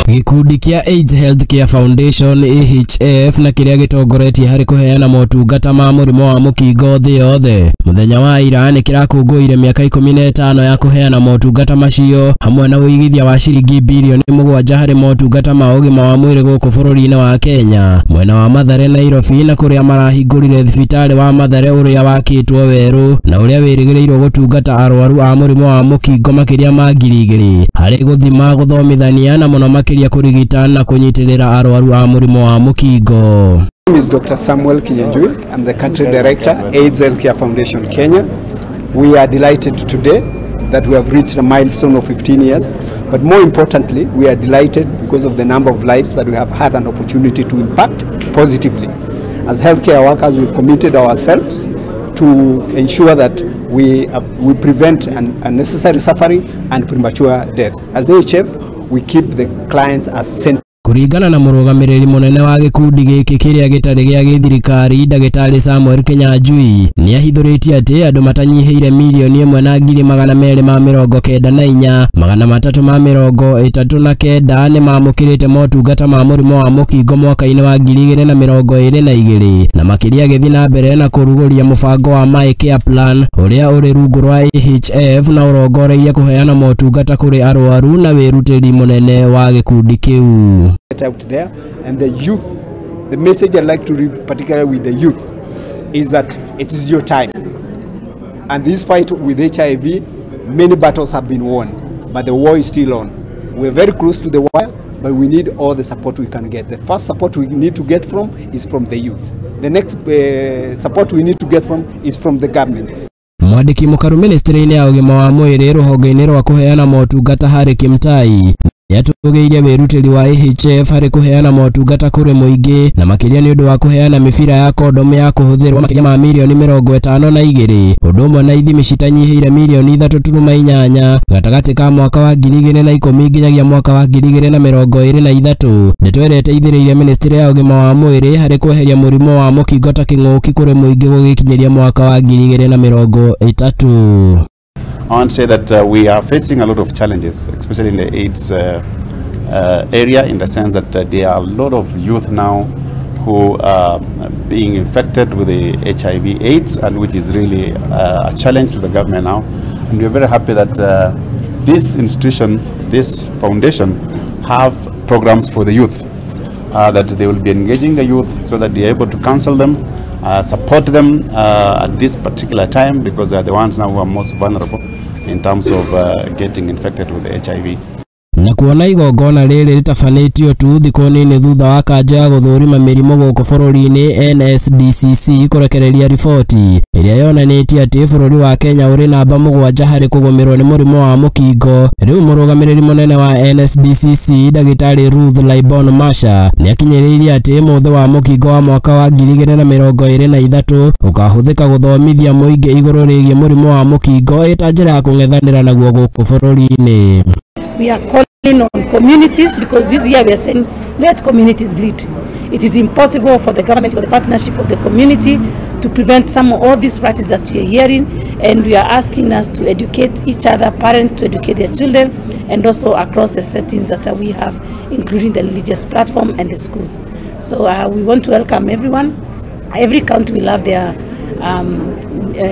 Gĩkundi kĩa AIDS Healthcare Foundation AHF na kĩrĩa gĩtongoretie harĩ kũheana motungata ma mũrimũ wa mũkingo thĩ yothe mũthenya wa ira nĩ kĩrakũngũĩire mĩaka 15 ya kũheana motungata macio hamwe na ũigithia wa ciringi birioni 7 harĩ motungata ma ũgima wa mwĩrĩ gũkũ bũrũri-inĩ wa Kenya mwena wa Mathare Nairobi na kũrĩa marahingũrire thibitarĩ wa Mathare ũrĩa wakĩtwo werũ na ũrĩa wĩrĩgĩrĩirwo gũtungata arwaru a mũrimũ wa mũkingo makĩria ma 2000 harĩ gũthima gũthomithania na mũno makĩria kũrigita na kũnyitĩrĩra arwaru a mũrimũ wa mũkingo. My name is Dr. Samuel Kinyanjui. I'm the country director, AIDS Healthcare Foundation Kenya. We are delighted today that we have reached a milestone of 15 years. But more importantly, we are delighted because of the number of lives that we have had an opportunity to impact positively. As healthcare workers, we've committed ourselves to ensure that we prevent unnecessary suffering and premature death. As AHF, we keep the clients as center. Kuringana na mũrũgamĩrĩri mũnene wa gĩkundi gĩkĩ kĩrĩa gĩtarĩ gĩa gĩthirikari ndagĩtarĩ Samuel Kinyanjui nĩahithũrĩtie atĩ andũ matanyihĩire mirioni 1,294,339 nĩmamũkĩrĩte motungata ma mũrimũ wa mũkingo mwaka-inĩ wa 2022 na makĩria agĩthiĩ na mbere na kũrugũria mũbango wa My Care Plan ũrĩa ũrĩ rungu rwa AHF na ũrongoreirie kũheana motungata kũrĩ arwaru na wĩrutĩri mũnene wa gĩkundi kĩu. Out there, and the youth, the message I'd like to leave particularly with the youth is that it is your time, and this fight with HIV, many battles have been won, but the war is still on. We're very close to the wire, but we need all the support we can get. The first support we need to get from is from the youth. The next support we need to get from is from the government. Mwandĩki mũkaru ministry-inĩ ya ũgima wa mwĩrĩ rũhonge-inĩ rwa kũheana motungata harĩ Kimtai nĩatũgĩirie wĩrutĩri wa AHF harĩ kũheana motungata kũrĩ mũingĩ na makĩria nĩ ũndũ wa kũheana mĩbira ya kondomu ya kũhũthĩrwo makĩria ma mirioni 52 ũndũ ũmwe na ithimi citanyihĩire mirioni 3.8 gatagatĩ ka mwaka wa 2010 nginyagia mwaka wa 2023. Ndeto ĩrĩa ĩteithĩrĩirie ministry ya ũgima wa mwĩrĩ harĩ kweheria mũrimũ wa mũkingo ta kĩng'ũki kũrĩ mũingĩ gũgĩkinyĩria mwaka wa 2030. I want to say that we are facing a lot of challenges, especially in the AIDS area, in the sense that there are a lot of youth now who are being infected with the HIV AIDS, and which is really a challenge to the government now. And we are very happy that this institution, this foundation, have programs for the youth, that they will be engaging the youth so that they are able to counsel them, support them at this particular time, because they are the ones now who are most vulnerable in terms of getting infected with HIV. Na kuona igongona rĩrĩ rĩtabanĩtio tu thikũ nini thutha wa kanja ya gũthũrima mĩrimũ gũkũ bũrũri-inĩ NSDCC kũrekereria riboti ĩrĩa yonanĩtie atĩ bũrũri wa Kenya ũrĩ namba 7 harĩ kũgũmĩrwo nĩ mũrimũ wa mũkingo. Rĩu mũrũgamĩrĩri mũnene wa NSDCC ndagĩtarĩ Ruth Laibon Masha nĩakinyĩrĩirie atĩ mũthĩ wa mũkingo wa mwaka wa 2023 ũkahũthĩka gũthomithia mũingĩ igũrũ rĩgiĩ mũrimũ wa mũkingo ĩta njĩra ya kũng'ethanĩra naguo gũkũ bũrũri-inĩ. We are calling on communities, because this year we are saying let communities lead. It is impossible for the government or the partnership of the community to prevent some of all these practices that we are hearing, and we are asking us to educate each other, parents to educate their children, and also across the settings that we have, including the religious platform and the schools. So we want to welcome everyone. Every country will have their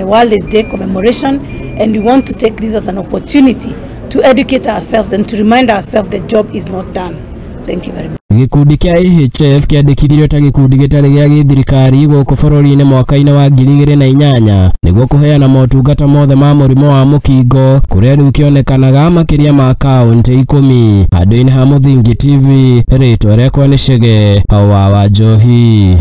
World AIDS Day commemoration, and we want to take this as an opportunity to educate ourselves and to remind ourselves the job is not done. Thank you very much. Gĩkundi kĩa AHF kĩandĩkithirio ta gĩkundi gĩtarĩ gĩa gĩthirikari gũkũ bũrũri-inĩ mwaka-inĩ wa 2008 nĩguo kũheana motungata mothe ma mũrimũ wa mũkingo kũrĩa rĩu kĩonekanaga makĩria ma kaũntĩ 10. Handũ-inĩ ha Mũthingi TV, rĩtwa rĩakwa nĩ Chege wa Njohi.